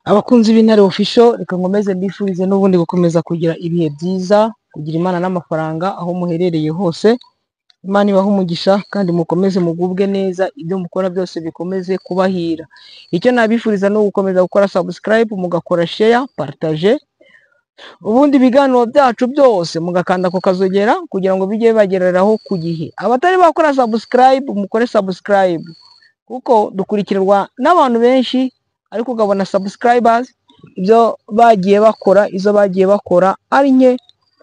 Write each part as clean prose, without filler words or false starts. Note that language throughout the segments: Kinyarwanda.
Abakunzi b'Intare Official, reka nkomeze mbifurize n'ubundi gukomeza kugira ibihe byiza, kugira Imana n'amafaranga aho muherereye hose. Imana ibahe umugisha kandi mukomeze mugubwe neza, ibyo mukora byose bikomeze kubahira. Icyo nabifuriza ni ugukomeza gukora subscribe, mugakora share, partage, ubundi ibiganiro byacu byose mugakanda ku kazogera kugira ngo bijye bibagereraho ku gihe. Abatari bakora subscribe, mukore subscribe kuko dukurikirwa n'abantu benshi, ariko ukabona subscribers ibyo bagiye bakora, izo bagiye bakora ari nke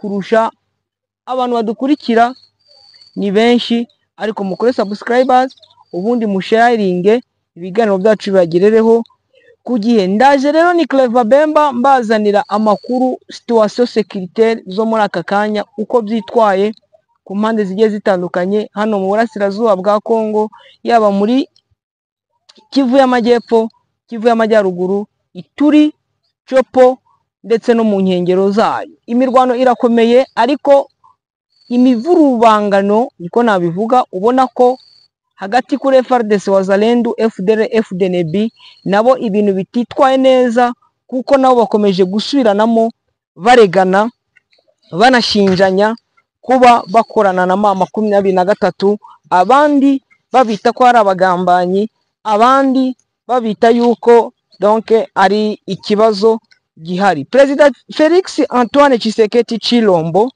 kurusha abantu badukurikira ni benshi, ariko mukore subscribers ubundi musharinge ibiganiro byacu bibagerereho ku gihe. Ndaje rero ni Clever Bemba mbazanira amakuru situation sécuritaire zo muri aka kanya uko byitwaye ku mpande zigiye zitandukanye hano mu burasirazuba bwa Congo, yaba muri Kivu y'Amajyepfo, Kivu y'Amajyaruguru, Ituri, Tshopo ndetse no mu nkengero zayo. Imirwano irakomeye ariko imivurubangano niko nabivuga, ubona ko hagati kuri FARDC, Wazalendo, FDLR, FDNB nabo ibintu bititwaye neza, kuko nabo bakomeje gusubiranamo baregana banashinjanya kuba bakorana na M23, abandi babita ko ari abagambanyi, abandi babita yuko donc ari ikibazo gihari. Perezida Felix Antoine Tshisekedi Tshilombo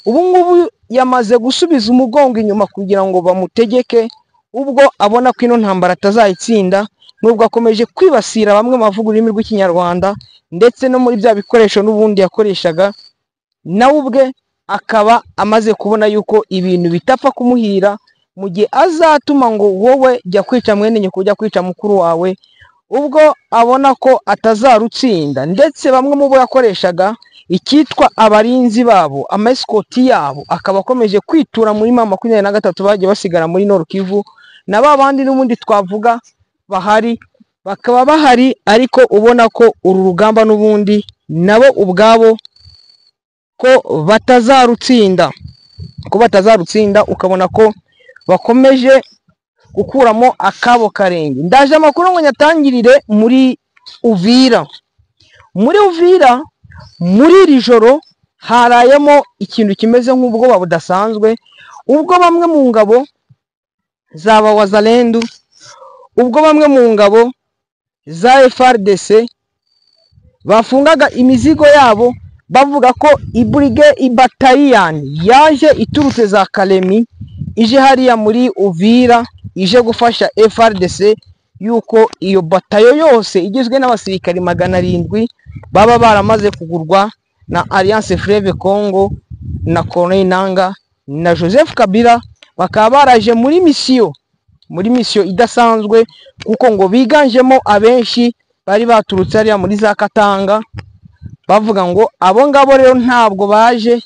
ubu ngubu yamaze gusubiza umugongo inyuma kugira ngo bamutegeke, ubwo abona ko ino ntambara atazayitsinda, nubwo akomeje kwibasira bamwe mu bavuga ururimi rw'Ikinyarwanda ndetse no muri bya bikoresho n'ubundi yakoreshaga, nawe ubwe akaba amaze kubona yuko ibintu bitapfa kumuhira mu gihe azatuma ngo wowe jya kwica mwene nyoko, ujya kwica mukuru wawe, ubwo abona ko atazarutsinda. Ndetse bamwe mu bo yakoreshaga icyitwa abarinzi babo, amaesikoti yabo, akaba akomeje kwitura muri M23 bagiye basigara muri Nord Kivu, na ba bandi n'ubundi twavuga bahari bakaba bahari, ariko ubona ko uru rugamba n'ubundi nabo ubwabo ko batazarutsinda, ko batazarutsinda, ukabona ko bakomeje gukuramo akabo karenge. Ndaje amakuru ngo nyatangirire muri Uvira. Muri Uvira muri iri joro harayemo ikintu kimeze nk'ubwoba budasanzwe, ubwo bamwe mu ngabo za Wazalendo, ubwo bamwe mu ngabo za FARDC bafungaga imizigo yabo bavuga ko iburige ibataliyani yaje iturutse za Kalemi ije hariya muri Uvira ije gufasha FARDC, yuko iyo batayo yose igizwe n'abasirikari 700 baba baramaze kugurwa na Alliance Fleuve Congo na Corneille Nangaa na Joseph Kabila, bakaba baraje muri mission idasanzwe, kuko ngo biganjemo abenshi bari baturutse hariya muri za Katanga, bavuga ngo abo ngabo rero ntabwo baje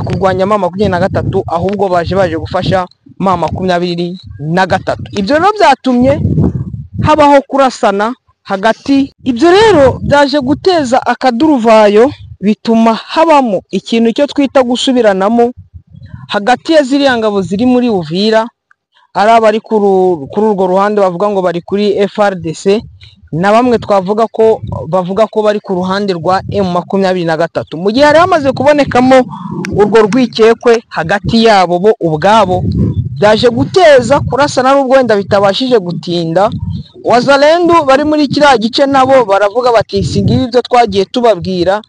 kurwanya M23, ahubwo baje gufasha M23. Ibyo rero byatumye habaho kurasana hagati. Ibyo rero byaje guteza akaduruvayo, bituma habamo ikintu cyo twita gusubiranamo hagati ya ziriya ngabo ziri muri Uvira, ari abari kuri urwo ruhande bavuga ngo bari kuri FARDC, na bamwe twavuga ko bavuga ko bari ku ruhande rwa M23. Mu gihe hari hamaze kubonekamo urwo rwikekwe hagati yabo bo ubwabo, byaje guteza kurasana n'ubwo wenda bitabashije gutinda. Wazalendo bari muri kiriya gice nabo baravuga bati si ngibi ibyo twagiye tubabwira,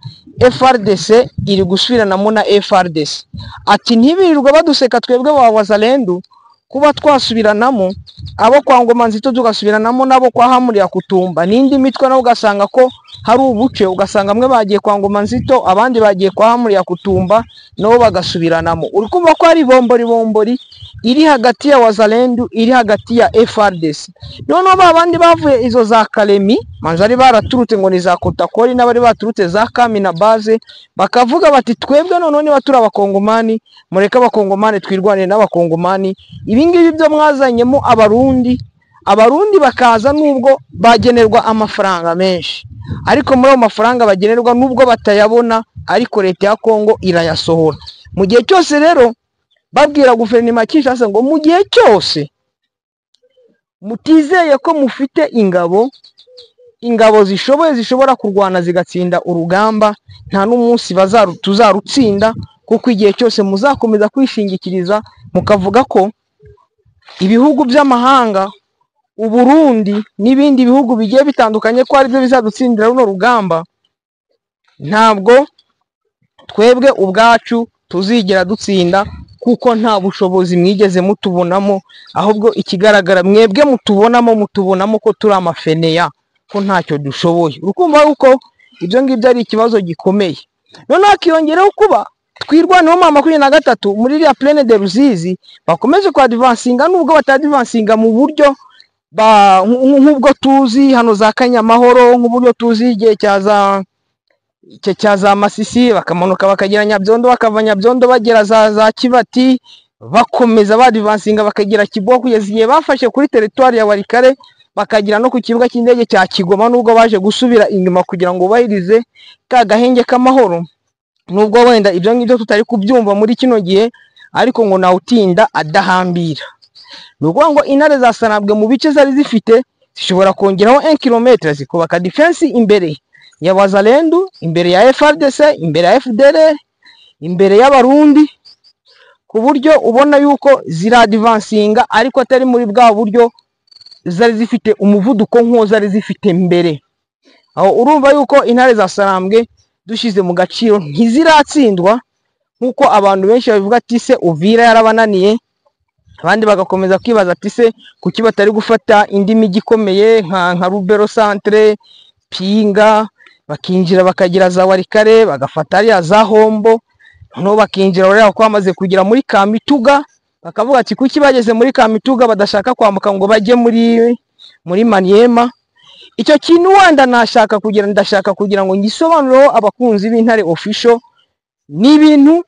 FARDC iri gusubiranamo na FARDC. Ati ntibirirwa baduseka twebwe ba Wazalendo kuba twasubiranamo, abo kwa Ngoma Nzito tugasubiranamo nabo kwa Hamuriya Kutumba n'indi mitwe, nabo ugasanga ko hari ubuce, ugasanga amwe bagiye kwa Ngoma Nzito abandi bagiye kwa Hamuriya Kutumba nabo bagasubiranamo. Uri kumva ko ari bombori bombori iri hagati ya Wazalendo, iri hagati ya FARDC. Noneho ba bandi bavuye izo za Kalemi manzari baraturutse ngo ni za Kotakori, n'abari baturutse za Kamina base, bakavuga bati twebwe noneho niba turi abakongomani, mureke abakongomani twirwanire n'abakongomani, ibi ngibi byo mwazanyemo abarundi, abarundi bakaza nubwo bagenerwa amafaranga menshi, ariko muri ayo mafaranga bagenerwa nubwo batayabona, ariko leta ya Kongo irayasohora. Mu gihe cyose rero babwira guverinoma ya Kinshasa ngo mu gihe cyose mutizeye ko mufite ingabo, Ingabo zishoboye zishobora kurwana zigatsinda urugamba, nta n'umunsi tuzarutsinda, kuko igihe cyose muzakomeza kwishingikiriza mukavuga ko ibihugu by'amahanga, Uburundi n'ibindi bihugu bigiye bitandukanye, ko aribyo bizadutsindira runo rugamba, ntabwo twebwe ubwacu tuzigera dutsinda, kuko nta bushobozi mwigeze mutubonamo. Ahubwo ikigaragara mwebwe mutubonamo ko turi amafeneya, ko ntacyo dushoboye. Urukumva yuko ibyo ngibyo ari ikibazo gikomeye. Noneho hakiyongeraho kuba Twirwaneho M23 muri iriya Plaine de Ruzizi bakomeje kuadivansinga, nubwo batadivansinga mu buryo nk'ubwo tuzi hano za Kanyamahoro, nk'uburyo tuzi igihe cya za Masisi, bakamanuka bakagera Nyabyondo, bakava Nyabyondo bagera za Kibati, bakomeza badivansinga bakagera Kibogo, kugeza igihe bafashe kuri teritwari ya Walikale, bakagera no ku kibuga cy'indege cya Kigoma, nubwo baje gusubira inyuma kugira ngo bubahirize ka gahenge k'amahoro. Nubwo wenda ibyo ngibyo tutari kubyumva muri kino gihe, ariko ngo nawutinda adahambira. Ni ukuvuga ngo intare za Sarambwe mu bice zari zifite zishobora kongeraho 1 km, zikubaka defense imbere ya Wazalendu, imbere ya FARDC, imbere ya FDLR, imbere y'Abarundi, ku buryo ubona yuko ziradivansinga, ariko atari muri bwa buryo zari zifite umuvuduko nk'uwo zari zifite mbere. Aho urumva yuko intare za Sarambwe dushyize mu gaciro ntiziratsindwa nk'uko abantu benshi babivuga ati se Uvira yarabananiye, abandi bagakomeza kwibaza ati se kuki batari gufata indi mijyi ikomeye nka Rubero Centre, Pinga, bakinjira bakagira za Walikale, bagafata ariya za Hombo, noneho bakinjira rero ko bamaze kugera muri Kamituga, bakavuga ati kuki bageze muri Kamituga badashaka kwambuka ngo bajye muri Maniema. Icyo kintu wenda ndashaka kugira ngo ngisobanureho abakunzi b'Intare Official, ni ibintu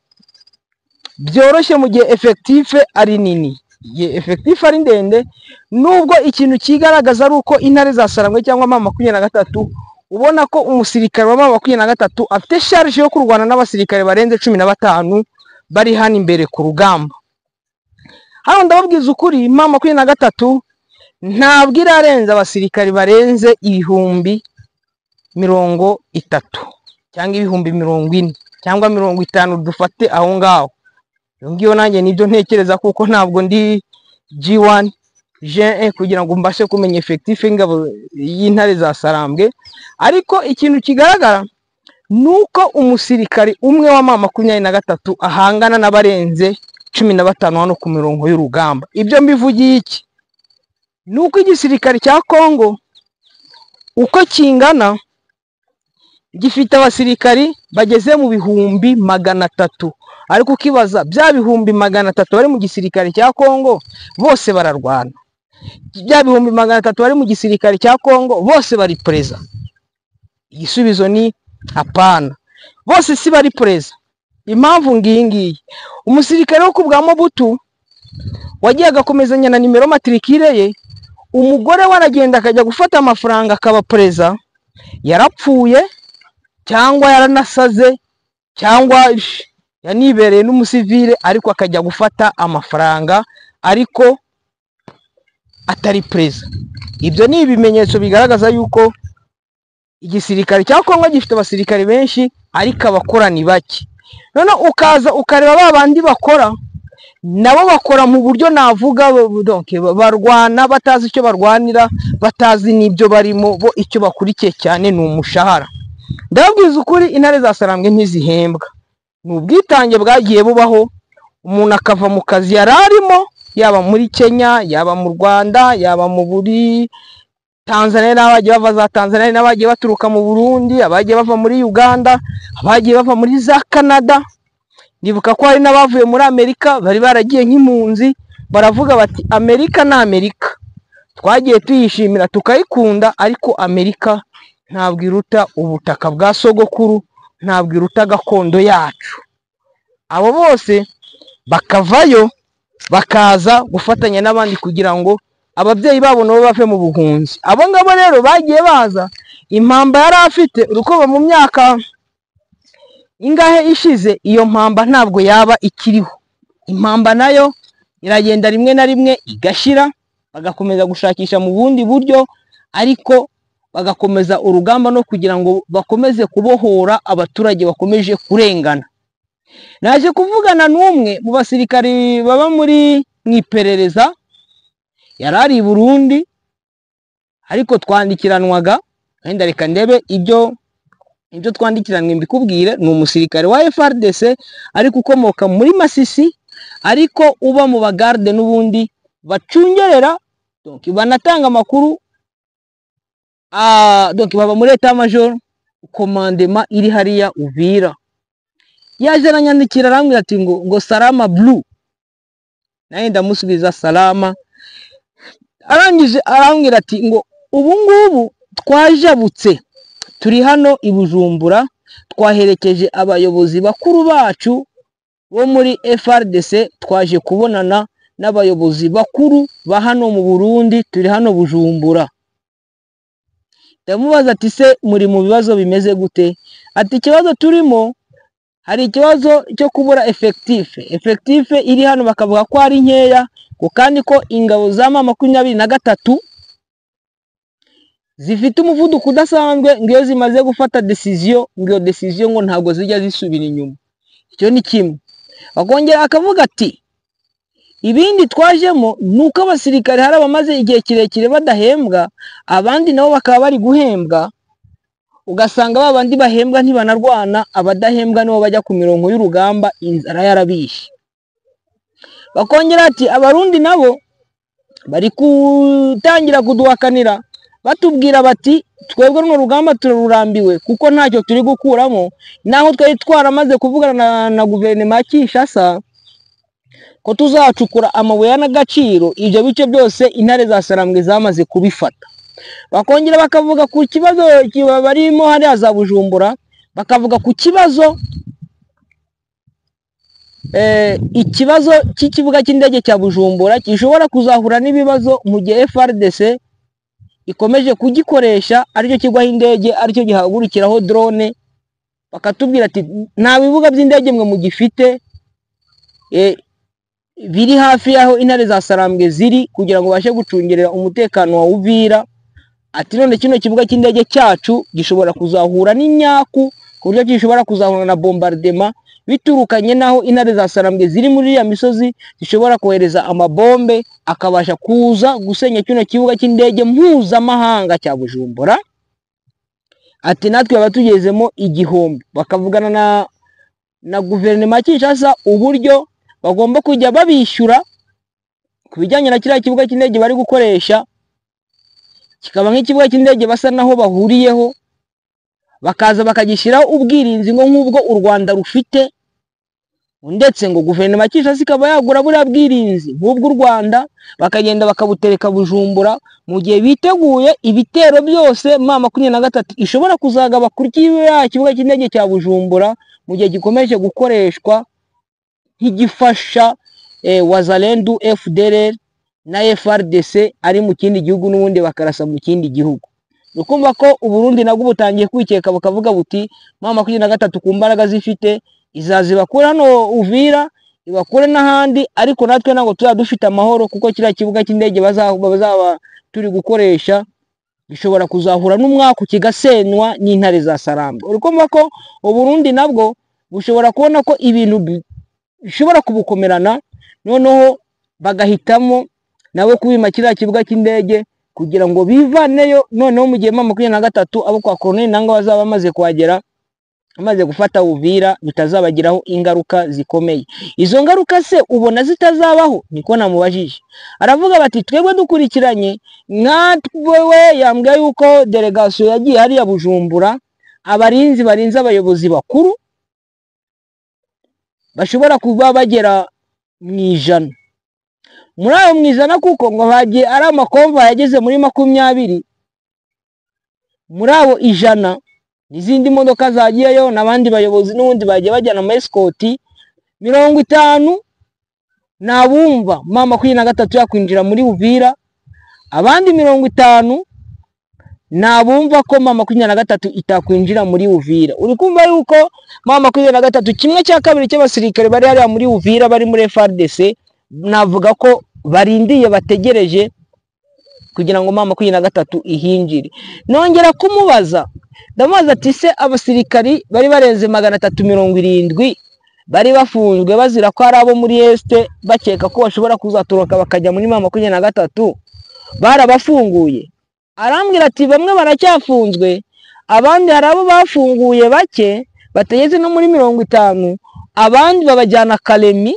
byoroshye mu gihe effectif ari nini, igihe effectif ari ndende. Nubwo ikintu kigaragaza ari uko intare za Sarambwe cyangwa M23, ubona ko umusirikare wa M23 afite charge yo kurwana n'abasirikare barenze 15 bari hano imbere ku rugamba. Hano ndababwiza ukuri, M23 ntabwo irarenza abasirikare barenze 30,000 cyangwa 40,000 cyangwa 50,000, dufate aho ngaho. Iyo ngiyo nanjye nibyo ntekereza, kuko ntabwo ndi G1 G1 kugira ngo mbashe kumenya effectif y'ingabo y'intare za Sarambwe. Ariko ikintu kigaragara nuko umusirikare umwe wa M23 ahangana n'abarenze 15 hano ku mirongo y'urugamba. Ibyo mbivugiye iki? Nuko igisirikare cya Kongo uko kingana gifite abasirikari bageze mu 300,000, ariko ukibaza bya 300,000 bari mu gisirikare cya Kongo bose bararwana, bya 300,000 bari mu gisirikare cya Kongo bose bari preza? Igisubizo ni hapana, bose si bari preza. Impamvu ngiyi ngiyi, umusirikare wo kubwa Mobutu wagiye agakomezanya na nimero matricule ye, umugore we aragenda akajya gufata amafaranga akaba preza, yarapfuye cyangwa yaranasaze cyangwa yanibereye n'umusivile, ariko akajya gufata amafaranga ariko atari preza. Ibyo ni ibimenyetso bigaragaza yuko igisirikare cya Kongo gifite abasirikare benshi ariko abakora ni bake. None ukaza ukareba ba bandi bakora, nabo bakora mu buryo navuga donc barwana batazi icyo barwanira, batazi n'ibyo barimo, bo icyo bakurikiye cyane ni umushahara. Ndababwiza ukuri, intare za Sarambwe ntizihembwa. Ni ubwitange bwagiye bubaho, umuntu akava mu kazi yari arimo, yaba muri Kenya, yaba mu Rwanda, yaba mu buri Tanzania, n'abagiye bava za Tanzania, n'abagiye baturuka mu Burundi, abagiye bava muri Uganda, abagiye bava muri za Canada. Ndibuka ko hari n'abavuye muri Amerika bari baragiye nk'impunzi, baravuga bati Amerika ni Amerika, twagiye tuyishimira tukayikunda, ariko Amerika ntabwo iruta ubutaka bwa sogokuru, ntabwo iruta gakondo yacu. Abo bose bakavayo bakaza gufatanya n'abandi kugira ngo ababyeyi babo nabo bave mu buhunzi. Abo ngabo rero bagiye baza, impamba yari afite urukuba mu myaka ingahe ishize, iyo mpamba ntabwo yaba ikiriho. Impamba nayo iragenda rimwe na rimwe igashira, bagakomeza gushakisha mu bundi buryo, ariko bagakomeza urugamba no kugira ngo bakomeze kubohora abaturage bakomeje kurengana. Naje kuvugana n'umwe mu basirikari baba muri mu iperereza, yari ari i Burundi ariko twandikiranwaga, wenda reka ndebe ibyo twandikiranwe mbikubwire. Ni umusirikare wa FARDC ariko ukomoka muri Masisi, ariko uba mu bagarde n'ubundi bacungerera, donc banatanga amakuru, donc baba muri état major commandement iri hariya Uvira. Yaje aranyandikira arambwira ati ngo salama blue, naye ndamusubiza salama. Arangije arambwira ati ngo ubu ngubu twajabutse turi hano i Bujumbura, twaherekeje abayobozi bakuru bacu bo muri FARDC, twaje kubonana n'abayobozi bakuru ba hano mu Burundi, turi hano Bujumbura. Ndamubaza ati se muri mu bibazo bimeze gute? Ati ikibazo turimo, hari ikibazo cyo kubura effectif iri hano bakavuga ko ari nkeya, kandi ko ingabo za M23 zifite umuvuduko udasanzwe, ngo iyo zimaze gufata decision, ngo iyo decision ngo ntabwo zijya zisubira inyuma. Icyo ni kimwe. Akongera akavuga ati ibindi twajemo nuko abasirikare hari abamaze igihe kirekire badahembwa, abandi nabo bakaba bari guhembwa, ugasanga babandi bahembwa ntibanarwana, abadahembwa nibo bajya ku mirongo y'urugamba, inzara yarabishe. Bakongera ati abarundi nabo bari kutangira kuduhakanira, batubwira bati twebwe runo rugamba turarurambiwe kuko ntacyo turi gukuramo, naho twari twaramaze kuvugana na guverinoma ya Kinshasa ko tuzacukura amabuye y'agaciro, ibyo bice byose intare za Sarambwe zamaze kubifata. Bakongera bakavuga ku kibazo barimo hariya za Bujumbura, bakavuga ku kibazo ikibazo cy'ikibuga cy'indege cya Bujumbura gishobora kuzahura n'ibibazo mu gihe FARDC ikomeje kugikoresha, aricyo kigwaho indege, aricyo gihagurukiraho drone. Bakatubwira ati nta bibuga by'indege mwe mugifite biri hafi yaho intare za Sarambwe ziri kugira ngo bashe gucungerera umutekano wa Uvira. Ati none kino kibuga cy'indege cyacu gishobora kuzahura n'imyaku ku buryo gishobora kuzahura na bombardement biturukanye naho intare za Sarambwe ziri muri ya misozi, zishobora kohereza amabombe akabasha kuza gusenya kino kibuga cy'indege mpuzamahanga cya Bujumbura. Ati natwe abatugezemo igihombo. Bakavugana na guverinoma ya Kinshasa uburyo bagomba kujya babishyura ku bijyanye na kiriya kibuga cy'indege bari gukoresha, kikaba nk'ikibuga cy'indege basa naho bahuriyeho, bakaza bakagishyiraho ubwirinzi ngo nk'ubwo u Rwanda rufite, ndetse ngo guverinoma ya Kinshasa ikaba yagura buriya bwirinzi nk'ubwo u Rwanda, bakagenda bakabutereka Bujumbura mu gihe biteguye ibitero byose M23 ishobora kuzagaba kuri kiriya kibuga cy'indege cya Bujumbura mu gihe gikomeje gukoreshwa nk'igifasha Wazalendo, FDLR na FARDC ari mu kindi gihugu n'ubundi bakarasa mu kindi gihugu. Ukumva ko Uburundi nabwo butangiye kwikeka, bukavuga buti M23 ku mbaraga zifite izazibakura hano Uvira, ibakure n'ahandi, ariko natwe ntabwo tuzaba dufite amahoro kuko kiriya kibuga cy'indege bazaba turi gukoresha gishobora kuzahura n'umwaku kigasenywa n'intare za Sarambwe. Urikumva ko Uburundi nabwo bushobora kubona ko ibintu bishobora kubukomerana, noneho bagahitamo nabo kubima kiriya kibuga cy'indege kugira ngo bivaneyo, noneho mu gihe M23 abo kwa Colonel Nanga bazaba bamaze kuhagera, amaze gufata Uvira, bitazabagiraho ingaruka zikomeye. Izo ngaruka se ubona zitazabaho? Niko namubajije. Aravuga bati twebwe dukurikiranye, nkatwewe yambwiye yuko delegation yagiye hariya Bujumbura, abarinzi barinze abayobozi bakuru bashobora kuba bagera mu 100. Muri ayo mu 100 kuko ngo bagiye ari amakomva yageze muri 20, muri abo 100 n'izindi modoka zagiyeyo n'abandi bayobozi n'ubundi bagiye bajyana ama escort 50 nabumva M23 yakwinjira muri Uvira, abandi 50 nabumva ko M23 itakwinjira muri Uvira. Uri kumva yuko M23 kimwe cya kabiri cy'abasirikare bari hariya muri Uvira bari muri FARDC, navuga ko barindiye bategereje kugira ngo M23 ihinjire. Nongera kumubaza, ndamubaza ati se abasirikari bari barenze 370 bari bafunzwe bazira ko ari abo muri Est, bakeka ko bashobora kuzatoroka bakajya muri M23, barabafunguye? Arambwira ati bamwe baracyafunzwe, abandi hari abo bafunguye bake batageze no muri 50, abandi babajyana Kalemi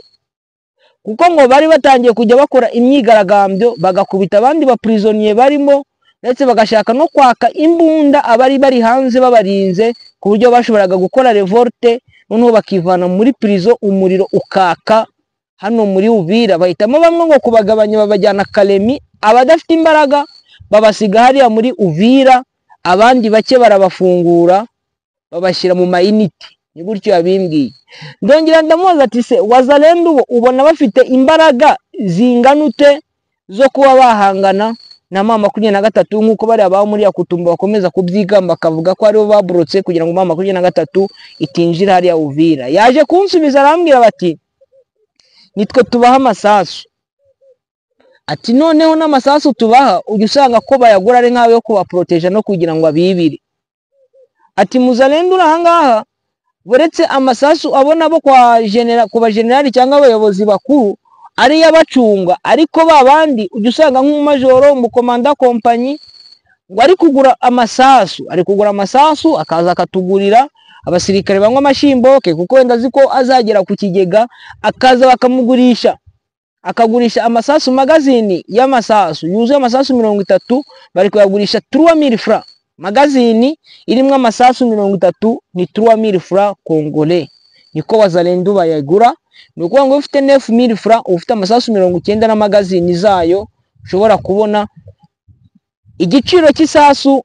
kuko ngo bari batangiye kujya bakora imyigaragambyo bagakubita abandi ba prisonnier barimo, ndetse bagashaka no kwaka imbunda abari bari hanze babarinze, ku buryo bashoboraga gukora revolte noneho bakivana muri prison umuriro ukaka hano muri Uvira. Bahitamo bamwe ngo kubagabanya babajyana Kalemi, abadafite imbaraga babasiga hariya muri Uvira, abandi bake barabafungura babashyira mu mayiniti. Ni gutyo yabimbwiye. Ndongera ndamubaza ati se Wazalendo ubona bafite imbaraga zingana ute zo kuba bahangana na M23 nk'uko bari abaho muri Yakutumba bakomeza kubyigamba bakavuga ko aribo baburotse kugira ngo M23 itinjira hariya Uvira? Yaje kunsubiza arambwira bati nitwe tubaha amasasu. Ati noneho n'amasasu tubaha ujya usanga ko bayagura ari nkayo yo kubaproteja no kugira ngo abibire. Ati Muzalendo uri ahangaha buretse amasasu abona bo kwa general, ku bagenerali cyangwa abayobozi bakuru ari yabacunga, ariko babandi ujya usanga nk'umumajoro, umukomanda kompanyi ngo ari kugura amasasu, ari kugura amasasu akaza akatugurira abasirikare banywa amashimboke kuko wenda azi ko azagera ku kigega, akaza bakamugurisha, akagurisha amasasu magazini y'amasasu yuzuye amasasu 30 bari kuyagurisha 3000 francs. Magazini irimo amasasu 30 ni 3000 francs congolais, niko Wazalendo bayagura. Ni ukuvuga ngo ufite 9000 francs ufite amasasu 90 na magazini zayo, ushobora kubona igiciro cy'isasu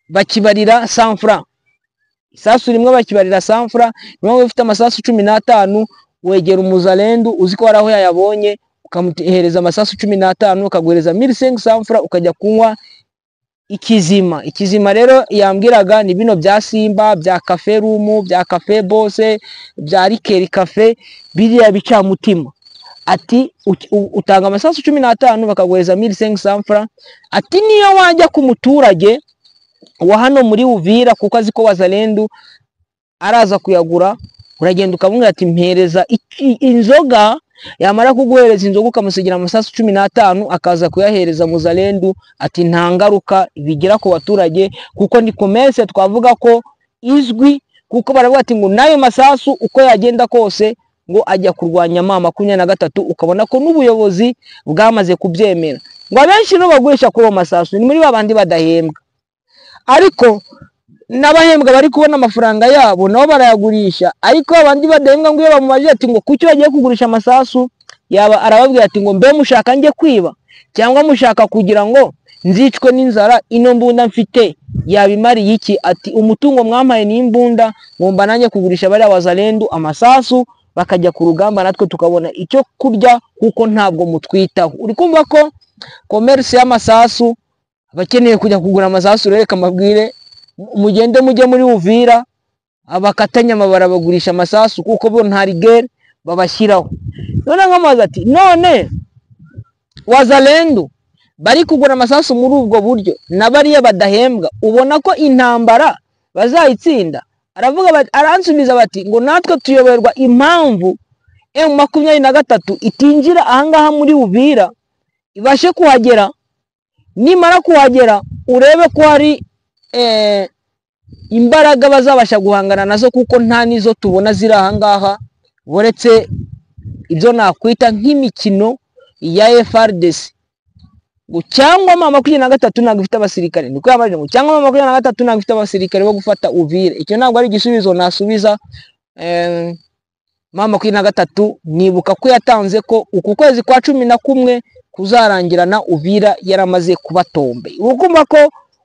bakibarira 100 francs, isasu rimwe bakibarira 100 francs. Niba ufite amasasu 15 wegera Umuzalendo uzi ko araho yayabonye, ukamuhereza amasasu 15 ukaguhereza 1500 francs ukajya kunywa ikizima. Ikizima rero yambwiraga ni bino bya Simba, bya Cafe Room, bya Cafe Boss, bya Rikeri Cafe, biriya bicamutima. Ati utanga amasasu 15 bakaguhereza 1500 francs. Ati niyo wajya ku muturage wa hano muri Uvira kuko azi ko Wazalendo araza kuyagura, uragenda ukamubwira ati mpereza inzoga, yamara kuguhereza inzoga ukamusigira amasasu 15 akaza kuyahereza Muzalendo. Ati nta ngaruka bigira ku baturage kuko ni commerce twavuga ko izwi, kuko baravuga ati ngo nayo masasu uko yagenda kose ngo ajya kurwanya M23, ukabona ko n'ubuyobozi bwamaze kubyemera. Ngo abenshi no bagurisha kuri masasu ni muri babandi badahembwa, ariko n'abahembwa bari kubona amafaranga yabo nabo barayagurisha. Ariko abandi badahembwa ngo iyo bamubaje ati ngo kuki bagiye kugurisha amasasu, yaba arababwira ati ngo mbe mushaka nge kwiba cyangwa mushaka kugira ngo nzicwe n'inzara, ino mbunda mfite yabimariye iki? Ati umutungo mwampaye ni imbunda, ngomba nanjye kugurisha bariya Wazalendo amasasu bakajya ku rugamba natwe tukabona icyo kurya kuko ntabwo mutwitaho. Uri kumva ko commerce y'amasasu, abakeneye kujya kugura amasasu rero reka mbabwire mugende mujye muri Uvira, abakatanyama barabagurisha amasasu kuko bo nta rigere babashyiraho. None nkamaze ati none Wazalendo bari kugura amasasu muri ubwo buryo na bariya badahembwa, ubona ko intambara bazayitsinda? Aravuga, aransubiza bati ngo natwe tuyoberwa impamvu M23 itinjira ahangaha muri Uvira ibashe kuhagera, nimara kuhagera urebe ko hari imbaraga bazabasha guhangana nazo, kuko nta nizo tubona ziri ahangaha buretse ibyo nakwita nk'imikino ya FARDC. Ngo cyangwa M23 ntabwo ifite abasirikare, niko yabaje, ngo cyangwa M23 ntabwo ifite abasirikare bo gufata Uvira. Icyo ntabwo ari igisubizo nasubiza. M23 nibuka ko yatanze ko uku kwezi kwa 11 kuzarangirana Uvira yaramaze kubatombe. Ukumva ko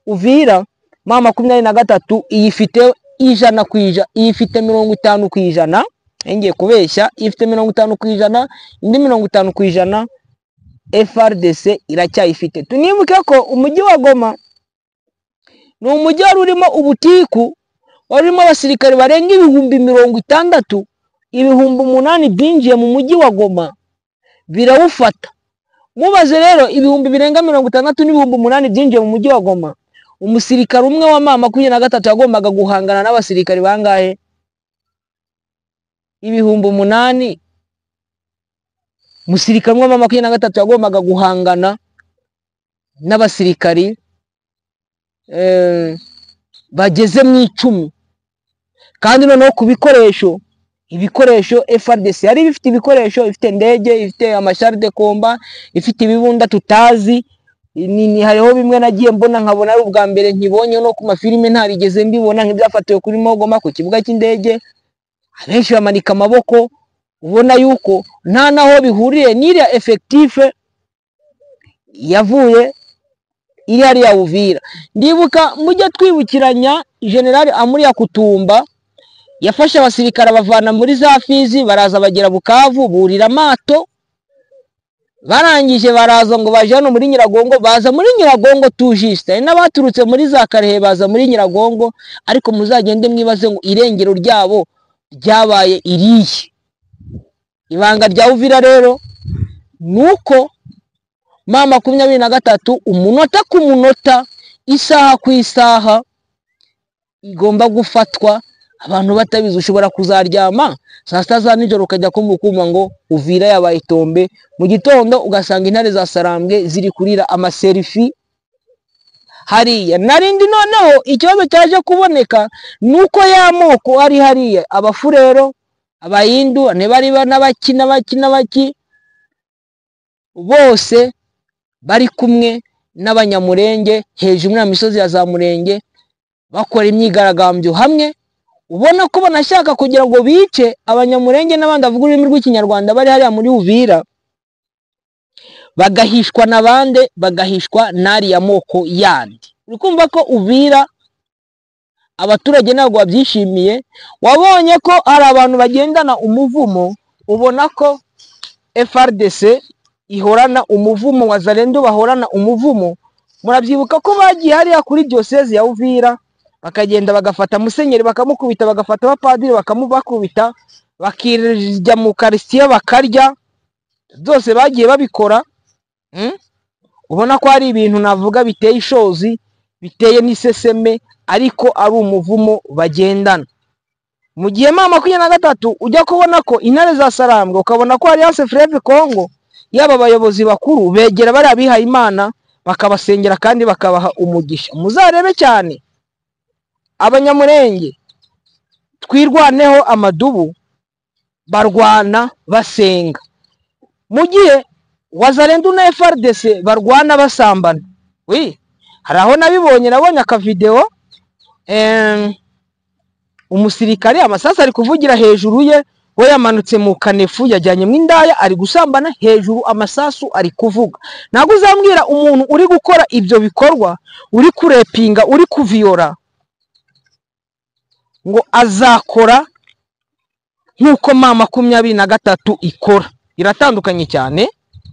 Uvira M23 iyifite 100%, iyifite 50%, ngiye kubeshya, ifite 50%, indi 50% FARDC iracyayifite. Tunibuke ko umujyi wa Goma ni umujyi wari urimo ubutiku, wari urimo abasirikare barenga 60,000, 8,000 binjiye mu mujyi wa Goma birawufata. Mubaze rero ibihumbi birenga 60 n'ibihumbi 8 byinjiye mu mujyi wa Goma. Umusirikare umwe wa M23 yagombaga guhangana n'abasirikari bangahe? 8,000. Umusirikare umwe wa M23 yagombaga guhangana n'abasirikari bageze mu 10. Kandi noneho ku bikoresho, ibikoresho FARDC yari bifite ibikoresho, ifite indege, ifite ama chars de combat, ifite ibibunda tutazi. Ni hariho bimwe nagiye mbona nkabona ari ubwa mbere nkibonye, no ku mafilime ntarigeze mbibona, nk'ibyafatiwe kuri Mogoma ku kibuga cy'indege. Abenshi bamanika amaboko, ubona yuko nta naho bihuriye n'iriya effectif yavuye iri hariya Uvira. Ndibuka mujye twibukiranya General Amuri Yakutumba yafashe abasirikare abavana muri za Fizi, baraza bagera Bukavu, burira amato, barangije baraza ngo baje hano muri Nyiragongo, baza muri Nyiragongo tujiste, hari n'abaturutse muri za Karehe baza muri Nyiragongo. Ariko muzagende mwibaze ngo irengero ryabo ryabaye irihe? Ibanga rya Uvira rero nuko M23 umunota ku munota, isaha ku isaha igomba gufatwa abantu batabizi. Ushobora kuzaryama saa sita za nijoro ukajya kumva ngo Uvira yabaye itombe, mu gitondo ugasanga intare za Sarambwe ziri kurira ama selfie hariya. Narindi noneho ikibazo cyaje kuboneka nuko ya moko ari hariya, abafurero, abayindu, ntibari n'abaki n'abaki n'abaki, bose bari kumwe n'abanyamurenge hejuru muri misozi ya za Murenge, bakora imyigaragambyo hamwe, ubona ko banashaka kugira ngo bice abanyamurenge n'abandi bavuga ururimi rw'ikinyarwanda bari hariya muri Uvira, bagahishwa n'abande, bagahishwa n'ariya moko yandi. Uri kumva ko Uvira abaturage ntabwo babyishimiye. Wabonye ko hari abantu bagendana umuvumo, ubona ko FARDC ihorana umuvumo, Wazalendo bahorana umuvumo. Murabyibuka ko bagiye hariya kuri diocese ya Uvira, bakagenda bagafata musenyeri bakamukubita, bagafata abapadiri bakamubakubita, bakirya mu Karisitiya bakarya, byose bagiye babikora. Ubona ko ari ibintu navuga biteye ishozi, biteye n'iseseme, ariko ari umuvumo bagendana. Mu gihe M23 ujya kubona ko intare za Sarambwe, ukabona ko Alliance Fleuve Congo, yaba abayobozi bakuru begera bari abihaye Imana bakabasengera kandi bakabaha umugisha. Muzarebe cyane abanyamurenge twirwaneho amadubu barwana basenga, mu gihe Wazalendo na FARDC barwana basambana. Oui, hari aho nabibonye, nabonye akavideo umusirikare amasasu ari kuvugira hejuru ye, we yamanutse mu kanefu yajyanye mu indaya ari gusambana hejuru, amasasu ari kuvuga. Ntabwo uzambwira umuntu uri gukora ibyo bikorwa, uri kurepinga, uri kuviyora, ngo azakora nk'uko M23 ikora. Iratandukanye cyane,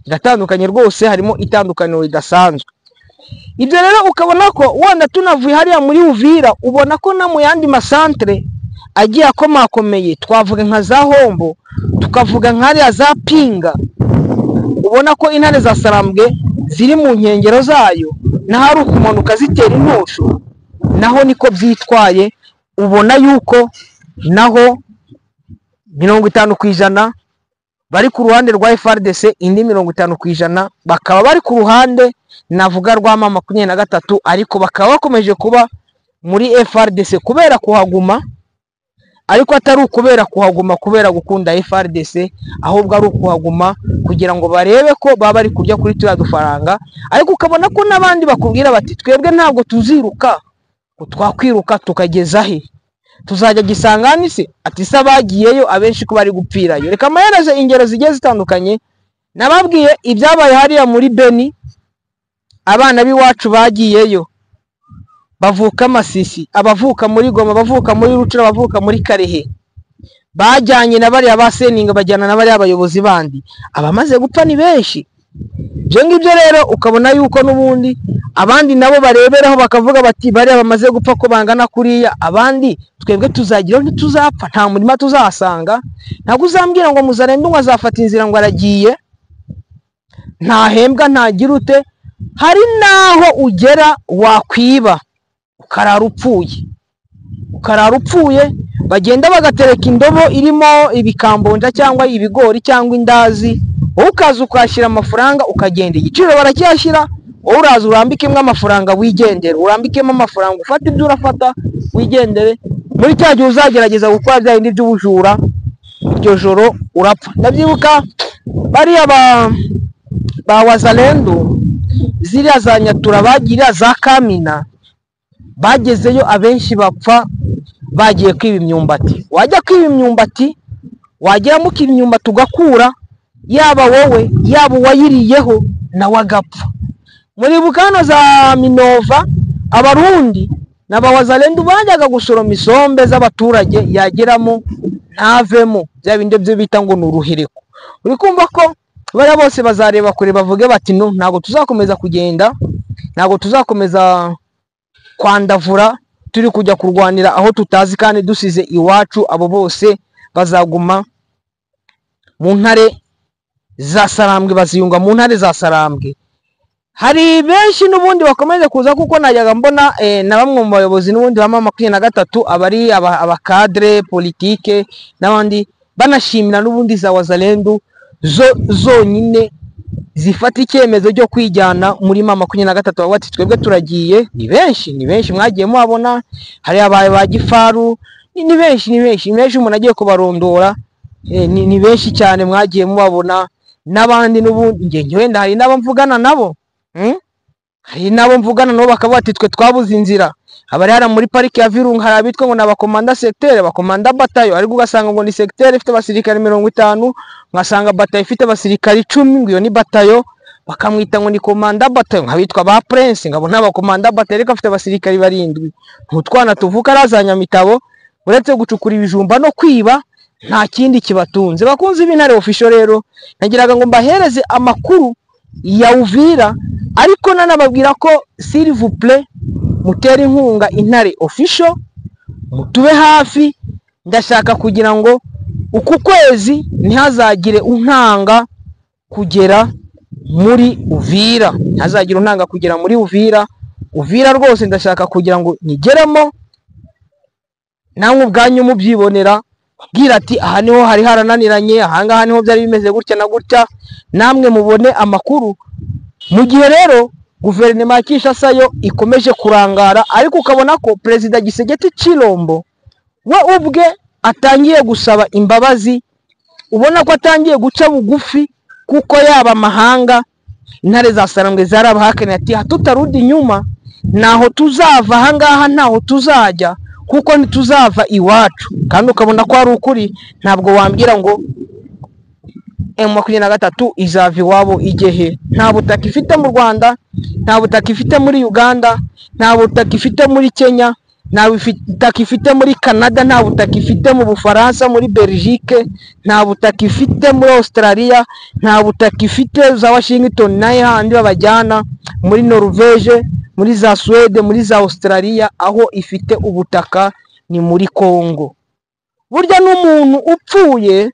iratandukanye rwose, harimo itandukaniro ridasanzwe. Ibyo rero ukabona ko wenda tunavuye hariya muri Uvira, ubona ko no mu yandi masantere agiye akomakomeye, twavuga nka za Hombo, tukavuga nka hariya za Pinga, ubona ko intare za Sarambwe ziri mu nkengero zayo, naho ari ukumanuka zitera intosho, naho niko byitwaye. Ubona yuko naho 50% bari ku ruhande rwa FARDC, indi 50% bakaba bari ku ruhande navuga rwa M23, ariko bakaba bakomeje kuba muri FARDC kubera kuhaguma, ariko atari ukubera kuhaguma kubera gukunda FARDC, ahubwo ari ukuhaguma kugira ngo barebe ko baba bari kurya kuri turiya dufaranga. Ariko ukabona ko n'abandi bakubwira bati twebwe ntabwo tuziruka, twakwiruka tukageza he? Tuzajya Gisangani se? Ati se abagiyeyo abenshi ko bari gupfirayo. Reka amahereze ingero zigiye zitandukanye. Nababwiye ibyabaye hariya muri Beni, abana b'iwacu bagiyeyo bavuka Masisi, abavuka muri Goma, abavuka muri Rucura, abavuka muri Karehe, bajyanye na bariya ba Seninga, bajyana na bariya abayobozi bandi, abamaze gupfa ni benshi. Ibyo ngibyo rero ukabona yuko n'ubundi abandi nabo bareberaho bakavuga bati bariya bamaze gupfa ko bangana kuriya, abandi twebwe tuzagiraho ntituzapfa, nta murima tuzahasanga. Ntabwo uzambwira ngo Muzalendo ngo azafata inzira ngo aragiye, Ntahembwa, ntagira ute. Hari naho ugera wakwiba ukarara upfuye, ukarara upfuye. Bagenda bagatereka indobo irimo ibikambonja cyangwa ibigori cyangwa indazi, wowe ukaza ukashyira amafaranga ukagenda. Igiciro baracyashyira, wowe uraza urambikemo amafaranga wigendere, urambikemo amafaranga ufate ibyo urafata wigendere. Muri cya gihe uzagerageza gukora bya bindi by'ubujura, iryo joro urapfa. Ndabyibuka bariya ba Wazalendo, ziriya za Nyatura bagira za Kamina, bagezeyo abenshi bapfa bagiye kwiba imyumbati. Wajya kwiba imyumbati, wageramo ukiba imyumbati ugakura, yaba wowe yaba uwayiriyeho nawe agapfa. Muribuka hano za Minova, Abarundi n'Abawazalendo bajyaga gusoroma isombe z'abaturage, yageramo ntavemo, bya bindi byo bita ngo ni uruhereko. Uri kumva ko bariya bose bazareba kure bavuge bati no, ntabwo tuzakomeza kugenda, ntabwo tuzakomeza kwandavura turi kujya kurwanira aho tutazi kandi dusize iwacu. Abo bose bazaguma mu ntare za Sarambwe, baziyunga mu ntare za Sarambwe. Hari benshi n'ubundi bakomeje kuza, kuko najyaga mbona na bamwe mu bayobozi n'ubundi ba M23, abari abakadre politike n'abandi, banashimira n'ubundi za Wazalendo zo zonyine zifata icyemezo cyo kwijyana muri M23. Bati twebwe turagiye. Ni benshi, ni benshi mwagiye muhabona, hari abaye ba Gifaru, ni benshi, ni benshi, ni benshi, umuntu agiye kubarondora ni benshi cyane mwagiye mubabona. N'abandi n'ubundi nge wenda hari n'abo mvugana nabo, hari n'abo mvugana nabo bakavuga ati twe twabuze inzira. Abari hara muri pariki ya Virunga hari abitwa ngo n'abakomanda secteur, abakomanda batayo, ariko ugasanga ngo ni secteur ifite abasirikare 50, ngasanga batayo ifite abasirikare 10, ngo iyo ni batayo, bakamwita ngo ni komanda batayo. Nkabitwa ba Prince, ngabo n'abakomanda batayo ariko afite abasirikare 7. Ntutwana tuvuka arazanya mitabo, uretse gucukura ibijumba no kwiba nta kindi kibatunze. Bakunzi b'Intare Official rero, nagiraga ngo mbahereze amakuru ya Uvira, ariko nanababwira ko s'il vous plaît mutere inkunga Intare Official, mutube hafi. Ndashaka kugira ngo uku kwezi ntihazagire untanga kugera muri Uvira, ntihazagire untanga kugera muri Uvira. Uvira rwose ndashaka kugira ngo nyigeremo namwe ubwanyu mubyibonera, bwira ati aha niho hari harananiranye, aha ngaha niho byari bimeze gutya na gutya, namwe mubone amakuru. Mu gihe rero guverinoma ya Kinshasa yo ikomeje kurangara, ariko ukabona ko Perezida Tshisekedi Tshilombo we ubwe atangiye gusaba imbabazi, ubona ko atangiye guca bugufi, kuko yaba amahanga intare za Sarambwe zarabahakanye ati hatutarudi nyuma, naho tuzava aha ngaha, ntaho tuzajya, kuko ntituzava iwacu. Kandi ukabona ko ari ukuri, ntabwo wambwira ngo M23 izava iwabo igehe. Nta butaka ifite mu Rwanda, nta butaka ifite muri Uganda, nta butaka ifite muri Kenya, nta butaka ifite muri Canada, nta butaka ifite mu Bufaransa, muri Belgique, nta butaka ifite muri Australia, nta butaka ifite za Washington naye handi babajyana muri Norvege, muri za Suède, muri za Australia. Aho ifite ubutaka ni muri Congo. Burya n'umuntu upfuye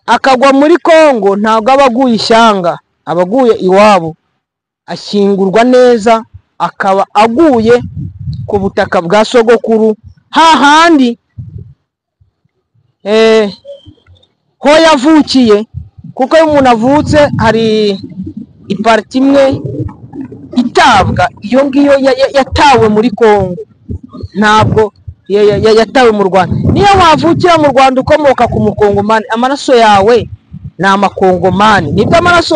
akagwa muri Congo ntabwo aba aguye ishyanga, aba aguye iwabo, ashyingurwa neza, akaba aguye ku butaka bwa sogokuru, hahandi ho yavukiye. Kuko iyo umuntu avutse hari iparti imwe itabwa, iyo ngiyo yatawe muri Congo, ntabwo yatawe mu Rwanda. Niyo wavukira mu Rwanda ukomoka ku mukongomani, amaraso yawe ni amakongomani, nibyo amaraso.